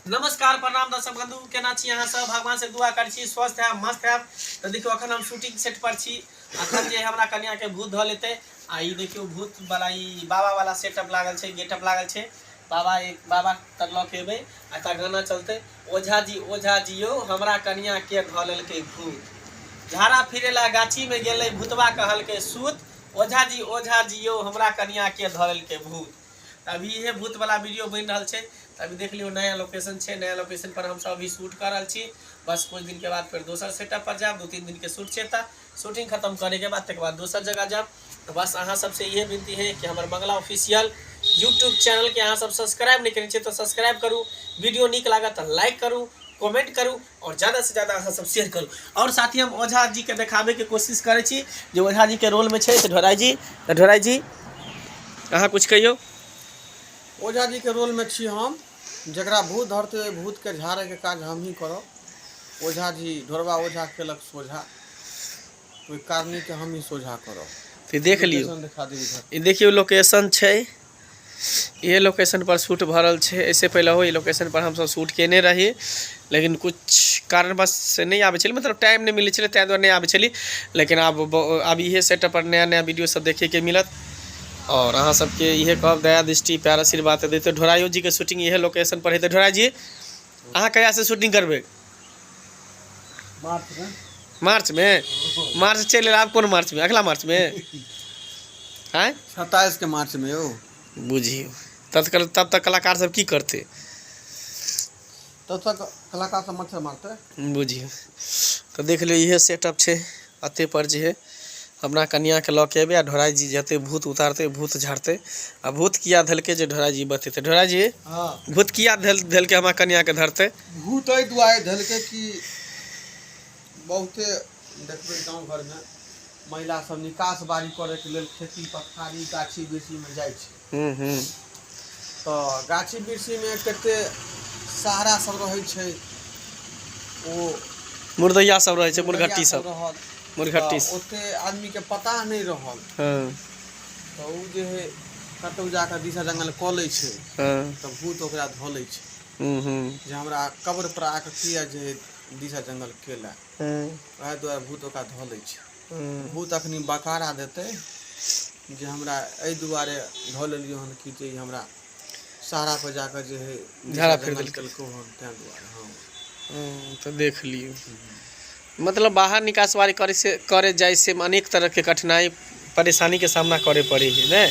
नमस्कार, प्रणाम दर्शक बंधु, केना छी अहाँ सब? भगवान से दुआ करै छी स्वस्थ हैब, मस्त हैब। तऽ देखियौ, अखन हम शूटिंग सेट पर छी। अखन जे हमरा कन्या के भूत धऽ लेतै। आ ई देखियौ, भूत वाला ई बाबा वाला सेटअप लागल छै, गेटअप लागल छै। बाबा एक बाबा तर लऽ के एबै आ एतऽ गाना चलतै, ओझा जी ओझा जी यौ, हमरा कन्या के धऽ लेलकै भूत, झाड़ा फिरेला गाछी में गेलै, भूतबा कहलकै सूत, ओझा जी ओझा जी यौ, हमरा कन्या के धऽ लेलकै भूत। तऽ अभी इहे भूत वाला वीडियो बनि रहल छै। तऽ अभी देख लियौ, नया लोकेशन छै। नया लोकेशन पर हमसब अभी शूट कऽ रहल छी। बस कुछ दिन के बाद फेर दोसर सेटअप पर जायब। 2-3 दिन के शूट छै, तऽ शूटिंग खत्म करे के बाद तकर बाद दोसर जगह जायब। तऽ बस अहाँ सबसे इहे विनती है कि हमर मंगला ऑफिशियल यूट्यूब चैनल के अहाँ सब सब्सक्राइब नहि केने छियै तऽ सब्सक्राइब करू। वीडियो नीक लागत तऽ लाइक करू, कमेंट करू और ज़्यादा से ज़्यादा अहाँ सब शेयर करू। और साथ ही हम ओझा जी के देखाबे के कोशिश करै छी, जे ओझा जी के रोल में छै ढोराई जी। तऽ ढोराई जी, अहाँ कुछ कहियौ। ओझा जी के रोल में छी हम। जकरा भूत धरतै, ओहि भूत के झाड़े के काज हमही करब। ओझा जी ढोरबा ओझा केलक सोझा, ओहि कारणी के हमही सोझा करब। तऽ देख लियौ। लोकेशन देखा देब इधर। ई देखियौ, लोकेशन छै। इहे लोकेशन पर शूट भऽ रहल छै। एहिसँ पहिले ई लोकेशन पर हमसब शूट केने रही, लेकिन कुछ कारणवश से नहि आबै छलै, मतलब टाइम नहि मिलै छलै, ताहि दुआरे नहि आबै छली। लेकिन आब आब इहे सेटअप पर नया नया वीडियो सब देखैके मिलत। और अहाँ सबके इहे कहब, दया दृष्टि, प्यार आशीर्वाद दैते। ढोराइयो जी के शूटिंग इहे लोकेशन पर हेतै। ढोराई जी, अहाँ कहिया से शूटिंग करबै? मार्च में। मार्च में? मार्च चलि एल, आब कोन मार्च में? अगला मार्च में आँय? 27 के मार्च में यौ। बुझियौ, तत्काल तब तक कलाकार सब की करतै? तब तक कलाकार सब मच्छर मारतै। बुझियौ, तऽ देख लियौ, इहे सेटअप छै। अते पर जे है हमरा कनियाके लऽ के एबै आ ढोराई जी जेतै, भूत उतारतै, भूत झाड़तै। आ भूत किया धेलकै जे ढोराई जी बतेतै। ढोराई जी, भूत किया धेलकै हमरा कनियाके धरतै? भूत एहि दुआरे धेलकै कि बहुते देखबै गाँव घरमे महिला सब निकास बारी करैके लेल खेती पथारी गाछी वृक्षीमे जाइ छै। हूँ हूँ तऽ गाछी वृक्षीमे कते सहारा सब रहै छै, ओ मुर्दैया सब रहै छै, मुर्दैया मुर्घट्टी सब रहल। मुर्घट्टी। तऽ ओते आदमीके पता नहि रहल। तऽ ओ जे है कतहु जाकऽ दिशा जंगल कऽ लै छै। तऽ भूत ओकरा धऽ लै छै हूँ हूँ जे हमरा कब्र पर आके किया जे है दिशा जंगल केला। वएह दुआरे भूत ओकरा धऽ लै छै। भूत अखनी बकारा देतै जे हमरा एहि दुआरे धऽ लेलियै हन कि जे ई हमरा सहारा पर जाकऽ जे है झाड़ा दिशा फेर जंगल देलकै। केलकौ हन, ताहि दुआरे, हँ। तऽ देख लियौ, मतलब बाहर निकासवारी करे से करे जाइ से अनेक तरह के कठिनाई परेशानी के सामना करे पड़े है ने,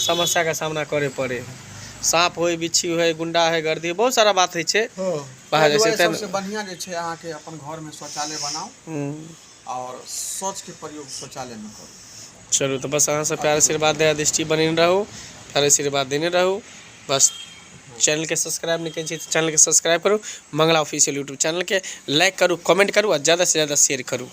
समस्या के सामना करे पड़े है। साँप होय, बिच्छी होय, गुंडा है, गर्दी, बहुत सारा बात होइ छै बाहर ताहि जाइ छै। दुआरे तेँ सबसे बढ़िआँ जे छै, अहाँके अपन घरमे शौचालय बनाउ आओर शौचके प्रयोग शौचालयमे करू। चलू, तऽ बस अहाँ सब प्यार अति आशीर्वाद, दया दृष्टि बनेने रहू, प्यार आशीर्वाद देने रहू। बस चैनलके सब्सक्राइब नहि केने छी तऽ चैनलके सब्सक्राइब करू। मंगला ऑफिशियल यूट्यूब चैनलके लाइक करू, कमेंट करू आ ज़्यादा से ज़्यादा शेयर करू।